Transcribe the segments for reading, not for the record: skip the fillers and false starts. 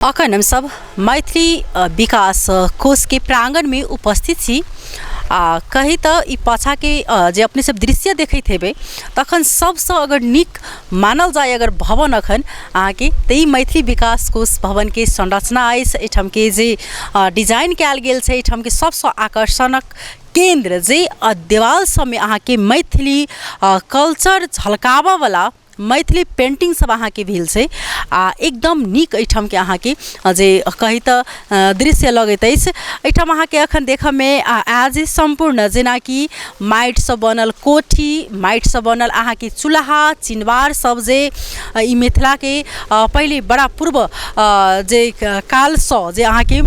अखन हमसब मैथिली विकास कोषके प्राङ्गणमे उपस्थित छी। आ कही तऽ ई पाछाँके जे अपने सब दृश्य देखैत हेबै तखन सबसँ अगर नीक मानल जाय अगर भवन अखन अहाँके तऽ ई मैथिली विकास कोष भवनके संरचना अछि। एहिठामके जे डिजाइन कयल गेल छै, एहिठामके सबसँ आकर्षणक केन्द्र जे देवाल सबमे अहाँके मैथिली कल्चर झलकाबऽवला मैथिली पेन्टिंग सब अहाँके भेल छै आ एकदम नीक एहिठामके अहाँके जे कही तऽ दृश्य लगैत अछि। एहिठाम अहाँके अखन देखऽमे आयल जे सम्पूर्ण जेनाकि माटिसँ बनल कोठी, माटिसँ बनल अहाँके चूल्हा चिनवार सब जे ई मिथिलाके पहिले बड़ा पूर्व जे कालसँ जे अहाँके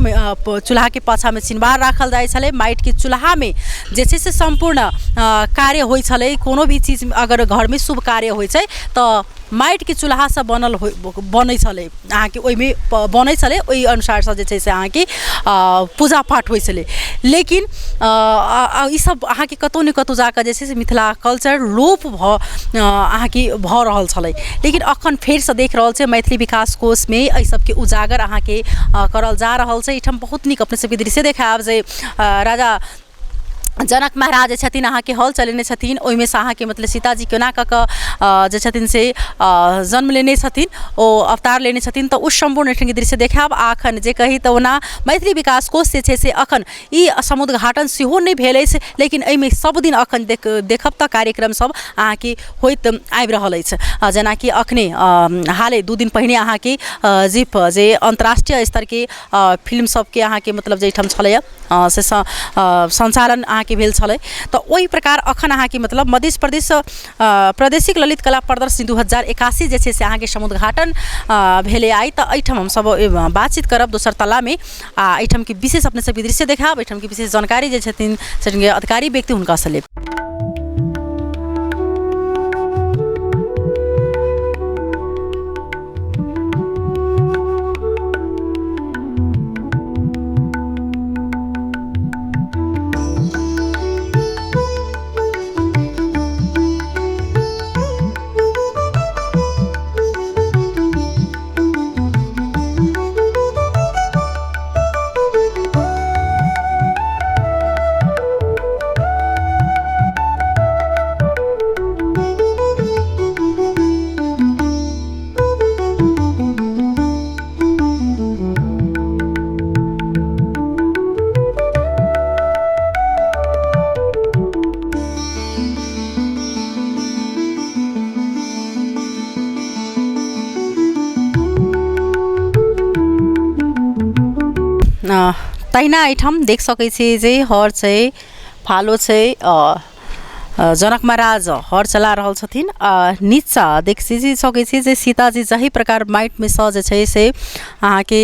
चूल्हाके पाछाँमे चिनवार राखल जाइ छलै, माटिके चूल्हामे जे छै से सम्पूर्ण कार्य होइ छलै। कोनो भी चीज अगर घरमे शुभ कार्य होइ छै तऽ माटिके चूल्हासँ बनल होइ बनै छलै, अहाँके ओहिमे बनै छलै, ओहि अनुसारसँ जे छै से अहाँके पूजा पाठ होइ छलै। लेकिन ईसब अहाँके कतहु ने कतहु जाकऽ जे छै से मिथिला कल्चर लोप भऽ अहाँके भऽ रहल छलै। लेकिन अखन फेरसँ देख रहल छै मैथिली विकास कोषमे एहि सबके उजागर अहाँके करल जा रहल छै। एहिठाम बहुत नीक अपने सबके दृश्य देखायब जे राजा जनक महाराज जे छथिन अहाँके हल चलेने छथिन, ओहिमेसँ अहाँके मतलब सीताजी केना कऽ कऽ जे छथिन से जन्म लेने छथिन, ओ अवतार लेने छथिन, तऽ ओ सम्पूर्ण एहिठामके दृश्य देखायब। आ अखन जे कही तऽ ओना मैथिली विकास कोष जे छै से अखन ई समुद्घाटन सेहो नहि भेल अछि, लेकिन एहिमे सब दिन अखन देखब तऽ कार्यक्रम सब अहाँके होइत आबि रहल अछि। जेनाकि अखने हाले 2 दिन पहिने अहाँके जीप जे अन्तर्राष्ट्रीय स्तरके फिल्म सबके अहाँके मतलब जाहिठाम छलैए से सञ्चालन अहाँके भेल छलै, तऽ ओहि प्रकार अखन अहाँके मतलब मध्य प्रदेश प्रादेशिक ललित कला प्रदर्शनी 2081 जे छै से अहाँके समुद्घाटन भेलै आइ। तऽ एहिठाम हमसब बातचीत करब दोसर तलामे आ एहिठामके विशेष अपने सबके दृश्य देखायब, एहिठामके विशेष जानकारी जे छथिन से अधिकारी व्यक्ति हुनकासँ लेब। तहिना एहिठाम देख सकै छी जे हर छै, फालो छै, जनक महाराज हर चला रहल छथिन। आ नीचा देख सकै छी जे सीताजी जाहि प्रकार माटिमे सँ जे छै से अहाँके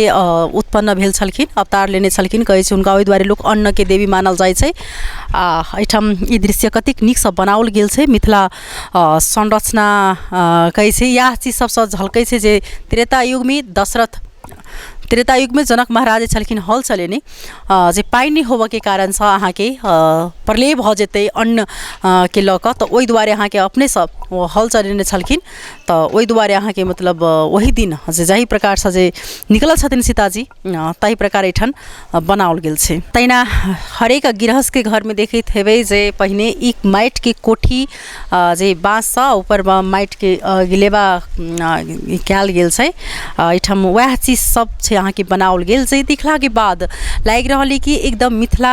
उत्पन्न भेल छलखिन, अवतार लेने छलखिन, कहै छै हुनका ओहि दुआरे लोक अन्नके देवी मानल जाइ छै। आ एहिठाम ई दृश्य कतेक नीकसँ बनाओल गेल छै, मिथिला संरचना कहै छै इएह चीज सबसँ झलकै छै जे त्रेता युगमे दशरथ त्रेता युगमे जनक महाराज जे छलखिन हल चलेने, जे पानि नहि होबऽके कारणसँ अहाँके प्रलय भऽ जेतै अन्न के लऽ कऽ, तऽ ओहि दुआरे अहाँके अपनेसँ ओ हल चलेने छलखिन। तऽ ओहि दुआरे अहाँके मतलब ओहि दिन जे जाहि प्रकारसँ जे निकलल छथिन सीताजी ताहि प्रकार एहिठाम बनाओल गेल छै। तहिना हरेक गृहस्थके घरमे देखैत हेबै जे पहिने ई माटिके कोठी जे बाँससँ ऊपरमे माटिके गिलेबा कयल गेल छै, एहिठाम वएह चीज सब छै अहाँके बनाओल गेल छै। देखलाके बाद लागि रहल अइ कि एकदम मिथिला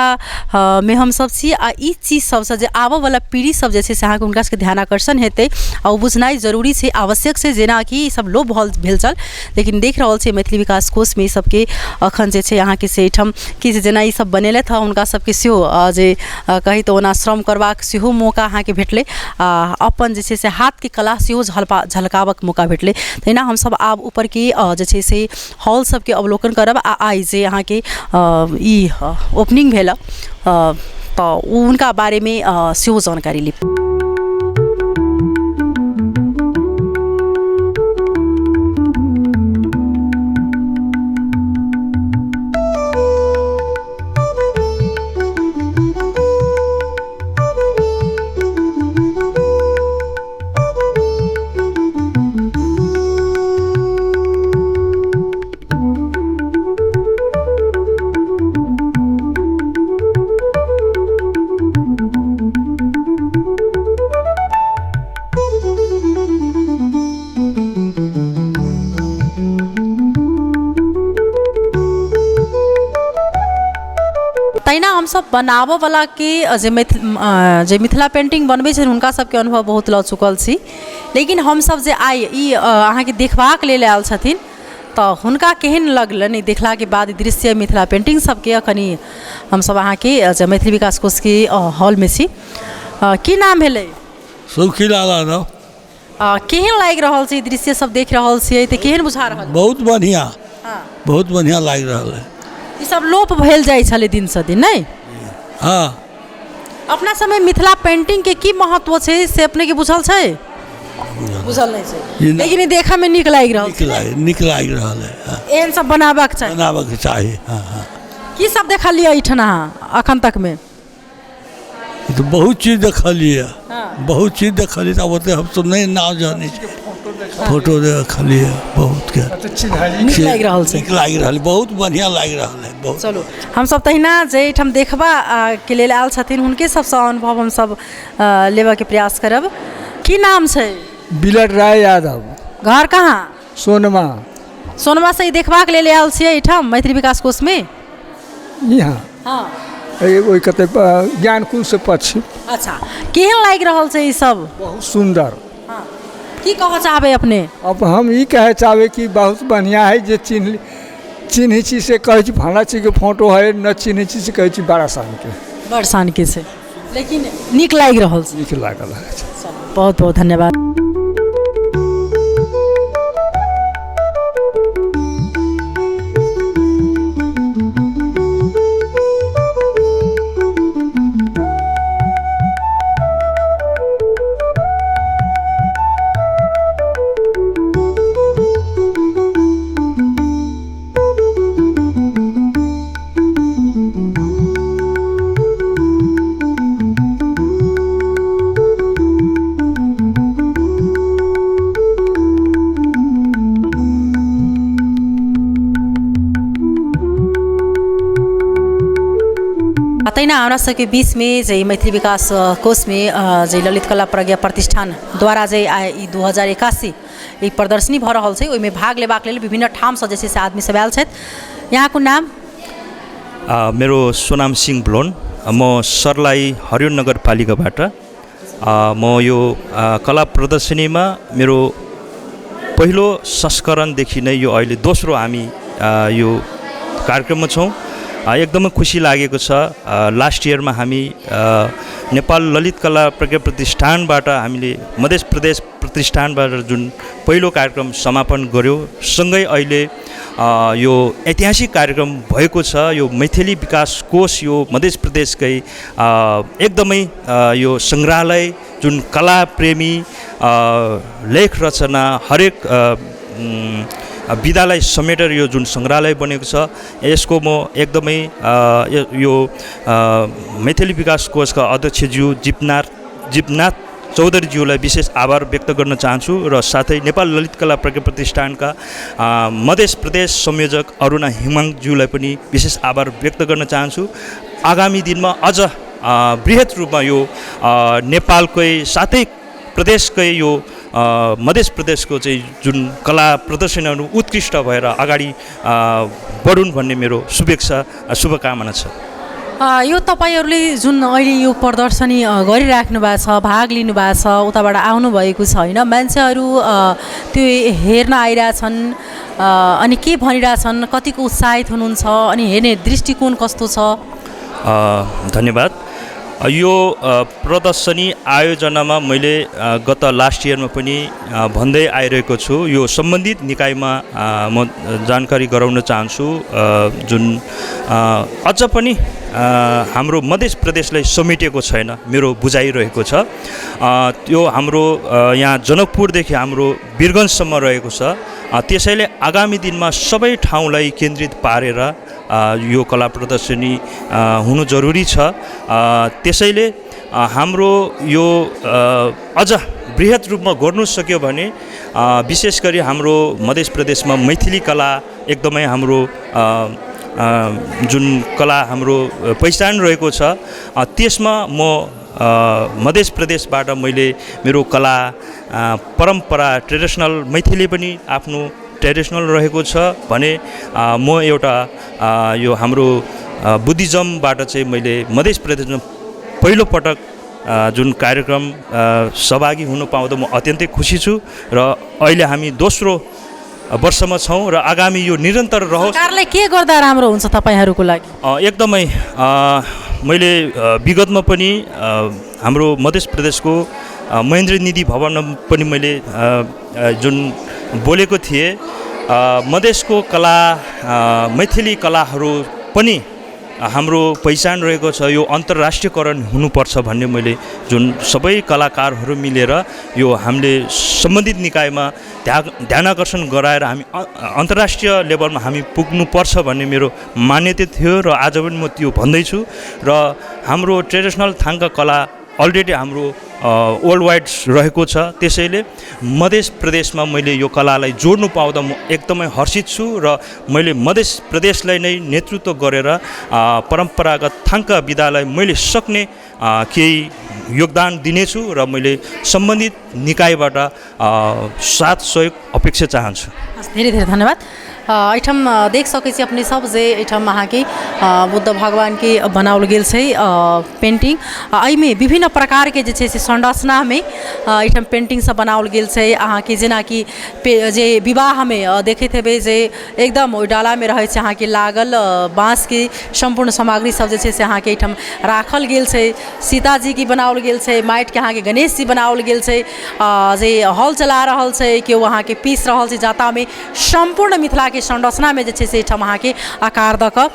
मे हमसब छी आ ई चीज सबसँ जे आबऽवला पीढ़ी सब जे छै से अहाँके हुनका सबके ध्यानाकर्षण हेतै आ ओ बुझनाइ जरूरी छै, आवश्यक छै। जेनाकि ई सब लोप भेल छल, लेकिन देख रहल छियै मैथिली विकास कोषमे ई सबके अखन जे छै अहाँके से एहिठाम कि जेना ई सब बनेलथि हँ हुनका सबके सेहो जे कही तऽ ओना श्रम करबाक सेहो मौका अहाँके भेटलै आ अपन जे छै से हाथके कला सेहो झलकाबऽके मौका भेटलै। तहिना हमसब आब ऊपरके जे छै से हॉल सबके अवलोकन करब आ आइ जे अहाँके ई ओपनिंग भेल तऽ हुनका बारेमे सेहो जानकारी लेब। तहिना हमसब बनाबऽवलाके जे जे मिथिला पेन्टिंग बनबै छथिन, हुनका सबके अनुभव बहुत लऽ चुकल छी, लेकिन हमसब जे आइ ई अहाँके देखबाक लेल आयल छथिन, तऽ हुनका केहन लगलनि देखलाके बाद दृश्य मिथिला पेन्टिंग सबके। अखन ई हमसब अहाँके जे मैथिली विकास कोषके हॉलमे छी। की नाम भेलै? सुखी लाल यादव। केहन लागि रहल छै? ई दृश्य सब देख रहल छियै तऽ केहन बुझा रहल? बहुत बढ़िआँ। बहुत बढ़िआँ लागि रहल है। ई सब लोप भेल जाइ छलै दिनसँ दिन, नहि? हँ। अपना समय मिथिला पेंटिंगके की महत्व छै, से अपनेके बुझल छै? बुझल नहि छै, लेकिन ई देखऽमे नीक लागि रहल छै। नीक लागि रहल है। हँ। एहन सब बनाबक चाही। बनाबऽके चाही, हँ हँ। की सब देखलियै एहिठाम अहाँ अखन तकमे? ई तऽ बहुत चीज देखलियै, बहुत चीज देखलियै, तऽ आब ओते हमसब नहि नाम जानै छी। फोटो देखलियै बहुतके। नीक लागि रहल छै। नीक लागि रहल, बहुत बढ़िआँ लागि रहल है, बहुत। चलू, हमसब तहिना जे एहिठाम देखबा के लेल आयल छथिन, हुनके सबसँ अनुभव हमसब लेबऽके प्रयास करब। की नाम छै? बिलट राय यादव। घर कहाँ? सोनमा। सोनमासँ ई देखबाक लेल आयल छियै एहिठाम मैथिली विकास कोषमे? यहाँ। ओहि कते ज्ञानकुंज से पश्चिम। अच्छा, केहन लागि रहल छै ई सब? बहुत सुन्दर। की कहऽ चाहबै अपने? अब हम ई कहै चाहबै कि बहुत बढ़िआँ है। जे चिन्है छी से कहै छी फलाना चीजके फोटो है, न चिन्है छी से कहै छी बड़ा शानके। बड़ शानके छै, लेकिन नीक लागि रहल छै। नीक लागल है। बहुत बहुत धन्यवाद। तहिना हमरा सबके बीचमे जे मैथिली विकास कोषमे जे ललित कला प्रज्ञा प्रतिष्ठान द्वारा जे आइ ई 2081 ई प्रदर्शनी भऽ रहल छै, ओहिमे भाग लेबाक लेल विभिन्न ठामसँ जे छै से आदमी सब आयल छथि। यहाँको नाम? मेरो सोनाम सिंह ब्लोन। म सर्लाही हरियो नगरपालिकाबाट। म यो कला प्रदर्शनीमा मेरो पहिलो संस्करणदेखि नै यो अहिले दोस्रो हामी यो कार्यक्रममा छौँ। एकदमै खुसी लागेको छ। लास्ट इयरमा हामी नेपाल ललित कला प्रज्ञा प्रतिष्ठानबाट हामीले मध्य प्रदेश प्रतिष्ठानबाट जुन पहिलो कार्यक्रम समापन गर्यो, सँगै अहिले यो ऐतिहासिक कार्यक्रम भएको छ। यो मैथिली विकास कोष यो मध्य प्रदेशकै एकदमै यो सङ्ग्रहालय जुन कला प्रेमी लेख रचना हरेक विधालाई समेटेर यो जुन सङ्ग्रहालय बनेको छ, यसको म एकदमै यो मैथिली विकास कोषका अध्यक्षज्यू जीवनाथ चौधरीज्यूलाई विशेष आभार व्यक्त गर्न चाहन्छु र साथै नेपाल ललित कला प्रज्ञा प्रतिष्ठानका मध्य प्रदेश संयोजक अरुणा हिमाङज्यूलाई पनि विशेष आभार व्यक्त गर्न चाहन्छु। आगामी दिनमा अझ बृहत रूपमा यो नेपालकै साथै प्रदेशकै यो मध्य प्रदेशको चाहिँ जुन कला प्रदर्शनहरू उत्कृष्ट भएर अगाडि बढुन् भन्ने मेरो शुभेच्छा शुभकामना छ। यो तपाईँहरूले जुन अहिले यो प्रदर्शनी गरिराख्नु भएको छ, भाग लिनु भएको छ, उताबाट आउनुभएको छ होइन, मान्छेहरू त्यो हेर्न आइरहेछन्, अनि के भनिरहेछन्, कतिको उत्साहित हुनुहुन्छ अनि हेर्ने दृष्टिकोण कस्तो छ? धन्यवाद। यो प्रदर्शनी आयोजनामा मैले गत लास्ट इयरमा पनि भन्दै आइरहेको छु। यो सम्बन्धित निकायमा म जानकारी गराउन चाहन्छु, जुन अझ पनि हाम्रो मध्य प्रदेशलाई समेटिएको छैन मेरो बुझाइरहेको छ। त्यो हाम्रो यहाँ जनकपुरदेखि हाम्रो वीरगन्जसम्म रहेको छ। त्यसैले आगामी दिनमा सबै ठाउँलाई केन्द्रित पारेर यो कला प्रदर्शनी हुनु जरुरी छ। त्यसैले हाम्रो यो अझ बृहत रूपमा गर्नु सक्यो भने विशेष गरी हाम्रो मध्य प्रदेशमा मैथिली कला एकदमै हाम्रो जुन कला हाम्रो पहिचान रहेको छ, त्यसमा म मध्य प्रदेशबाट मैले मेरो कला परम्परा ट्रेडिसनल मैथिली पनि आफ्नो ट्रेडिसनल रहेको छ भने म एउटा यो हाम्रो बुद्धिज्मबाट चाहिँ मैले मध्य प्रदेशमा पहिलोपटक जुन कार्यक्रम सहभागी हुनु पाउँदा म अत्यन्तै खुसी छु र अहिले हामी दोस्रो वर्षमा छौँ र आगामी यो निरन्तर रहोस्। सरकारले के गर्दा राम्रो हुन्छ तपाईँहरूको लागि? एकदमै मैले विगतमा पनि हाम्रो मध्य प्रदेशको महेन्द्र निधि भवनमा पनि मैले जुन बोलेको थिएँ, मधेसको कला, मैथिली कलाहरू पनि हाम्रो पहिचान रहेको छ, यो अन्तर्राष्ट्रियकरण हुनुपर्छ भन्ने मैले जुन सबै कलाकारहरू मिलेर यो हामीले सम्बन्धित निकायमा ध्यानाकर्षण गराएर हामी अन्तर्राष्ट्रिय लेभलमा हामी पुग्नुपर्छ भन्ने मेरो मान्यता थियो र आज पनि म त्यो भन्दैछु। र हाम्रो ट्रेडिसनल थाङ्का कला अलरेडी हाम्रो वर्ल्ड वाइड रहेको छ, त्यसैले मध्य प्रदेशमा मैले यो कलालाई जोड्नु पाउँदा म एकदमै हर्षित छु र मैले मध्य प्रदेशलाई नै नेतृत्व गरेर परम्परागत थाङ्का विधालाई मैले सक्ने केही योगदान दिनेछु र मैले सम्बन्धित निकायबाट साथ सहयोग अपेक्षा चाहन्छु। धेरै धेरै धन्यवाद। एहिठाम देख सकै छी अपने सब जे एहिठाम अहाँके बुद्ध भगवानके बनाओल गेल छै पेंटिंग। एहिमे विभिन्न प्रकारके जे छै से संरचनामे एहिठाम पेंटिंग सब बनाओल गेल छै। अहाँके जेनाकि जे विवाहमे देखैत हेबै जे एकदम ओहि डालामे रहै छै अहाँके लागल बाँसके सम्पूर्ण सामग्री सब जे छै से अहाँके एहिठाम राखल गेल छै। सीताजीके बनाओल गेल छै, माटिके अहाँके गणेश जी बनाओल गेल छै, जे हल चला रहल छै, केओ अहाँके पीस रहल छै जातामे। सम्पूर्ण मिथिलाके संरचनामे जे छै से एहिठाम अहाँके आकार दऽ कऽ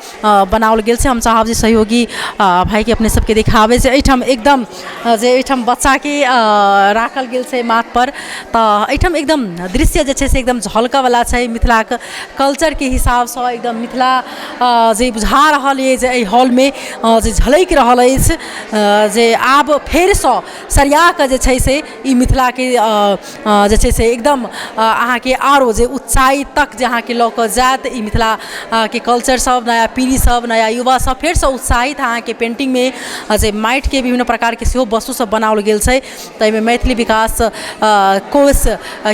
बनाओल गेल छै। हम चाहब जे सहयोगी भाइके अपने सबके देखाबै जे एहिठाम एकदम जे एहिठाम बच्चाके राखल गेल छै माथ पर, तऽ एहिठाम एकदम दृश्य जे छै से एकदम झलकऽवला छै। मिथिलाके कल्चरके हिसाबसँ एकदम मिथिला जे बुझा रहल अइ जे एहि हॉलमे जे झलकि रहल अछि जे आब फेरसँ सरिया कऽ जे छै से ई मिथिलाके जे छै से एकदम अहाँके आरो जे ऊँचाइ तक जे अहाँके लऽ कऽ जायत। ई मिथिला के कल्चर सब, नया पीढ़ी सब, नया युवा सब फेरसँ उत्साहित अहाँके पेंटिंगमे जे माटिके विभिन्न प्रकारके सेहो वस्तु सब बनाओल गेल छै। ताहिमे मैथिली विकास कोष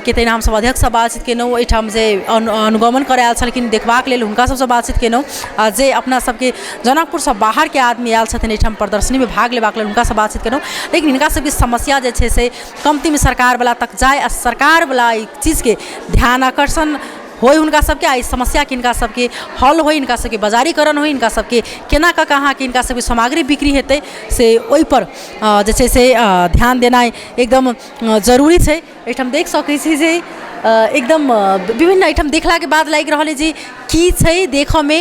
के तहिना हमसब अध्यक्षसँ बातचीत केलहुँ, एहिठाम जे अनुगमन करय आयल छलखिन देखबाक लेल हुनका सबसँ बातचीत केलहुँ, आ जे अपना सबके जनकपुरसँ बाहरके आदमी आयल छथिन एहिठाम प्रदर्शनीमे भाग लेबाक लेल हुनकासँ बातचीत केलहुँ। लेकिन हिनका सबके समस्या जे छै से कमतीमे सरकारवला तक जाय आ सरकारवला एहि चीजके ध्यान आकर्षण होइ हुनका सबके, आ ई समस्याके हिनका सबके हल होइ, हिनका सबके बजारीकरण होइ, हिनका सबके केना कऽ कऽ अहाँके हिनका सबके सामग्री बिक्री हेतै से ओहिपर जे छै से ध्यान देनाइ एकदम जरूरी छै। एहिठाम देख सकै छी जे एकदम विभिन्न एहिठाम देखलाके बाद लागि रहल अइ जे की छै देखऽमे,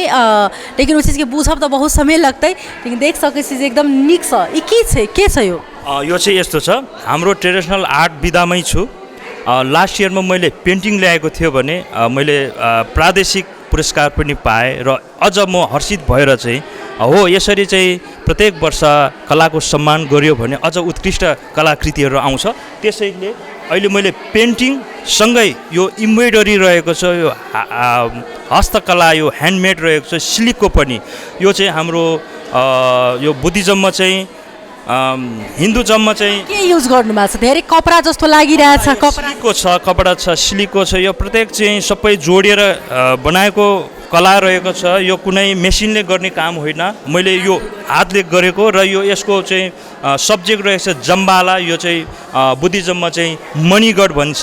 लेकिन ओहि चीजके बुझब तऽ बहुत समय लगतै। लेकिन देख सकै छी जे एकदम नीकसँ ई की छै, के छै यो? यो चाहिँ यस्तो छ, हाम्रो ट्रेडिसनल आर्ट विधामै छु। लास्ट इयरमा मैले पेन्टिङ ल्याएको थियो भने मैले प्रादेशिक पुरस्कार पनि पाएँ र अझ म हर्षित भएर चाहिँ हो यसरी चाहिँ प्रत्येक वर्ष कलाको सम्मान गरियो भने अझ उत्कृष्ट कलाकृतिहरू आउँछ। त्यसैले अहिले मैले पेन्टिङसँगै यो इम्ब्रोइडरी रहेको छ, यो हस्तकला, यो ह्यान्डमेड रहेको छ, सिल्कको पनि। यो चाहिँ हाम्रो यो बुद्धिज्ममा चाहिँ, हिन्दुज्ममा चाहिँ के युज गर्नुभएको छ? धेरै कपडा जस्तो लागिरहेछ। कपडा सिल्कको छ, कपडा छ, सिल्कको छ। यो प्रत्येक चाहिँ सबै जोडिएर बनाएको कला रहेको छ। यो कुनै मेसिनले गर्ने काम होइन, मैले यो हातले गरेको। र यो यसको चाहिँ सब्जेक्ट रहेको छ जम्बाला। यो चाहिँ बुद्धिज्ममा चाहिँ मणिगढ भन्छ,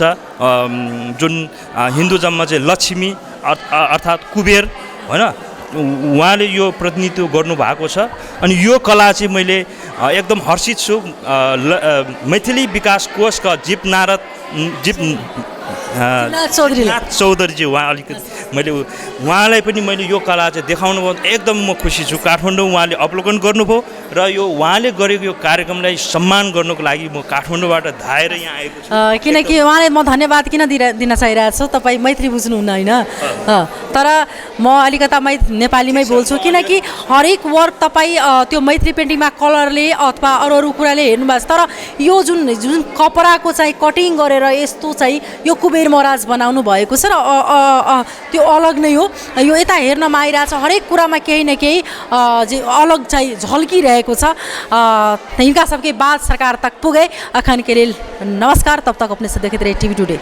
जुन हिन्दुज्ममा चाहिँ लक्ष्मी अर्थात् कुबेर होइन, उहाँले यो प्रतिनिधित्व गर्नुभएको छ। अनि यो कला चाहिँ मैले एकदम हर्षित छु। मैथिली विकास कोषका जीव नारद जीव चौधरी चौधरीजी, उहाँ अलिकति मैले उहाँलाई पनि मैले यो कला चाहिँ देखाउनु भयो, एकदम म खुसी छु। काठमाडौँ उहाँले अवलोकन गर्नुभयो र यो उहाँले गरेको यो कार्यक्रमलाई सम्मान गर्नुको लागि म काठमाडौँबाट धाएर यहाँ आएको छु। किनकि उहाँलाई म धन्यवाद किन दिन चाहिरहेको छु, तपाईँ मैत्री बुझ्नुहुन्न होइन, तर म अलिकता नेपालीमै बोल्छु। किनकि हरेक वर्क तपाईँ त्यो मैत्री पेन्टिङमा कलरले अथवा अरू अरू कुराले हेर्नु भएको छ, तर यो जुन जुन कपडाको चाहिँ कटिङ गरेर यस्तो चाहिँ यो कुबेर महाराज बनाउनु भएको छ र त्यो अलग नै हो। यो यता हेर्नमा आइरहेछ हरेक कुरामा केही न केही जे अलग चाहिँ झल्किरहेको छ। हिनका सबके बात सरकार तक पुगे। अखन के लेल नमस्कार, तब तक अपने से देखैत रहे टीवी टुडे।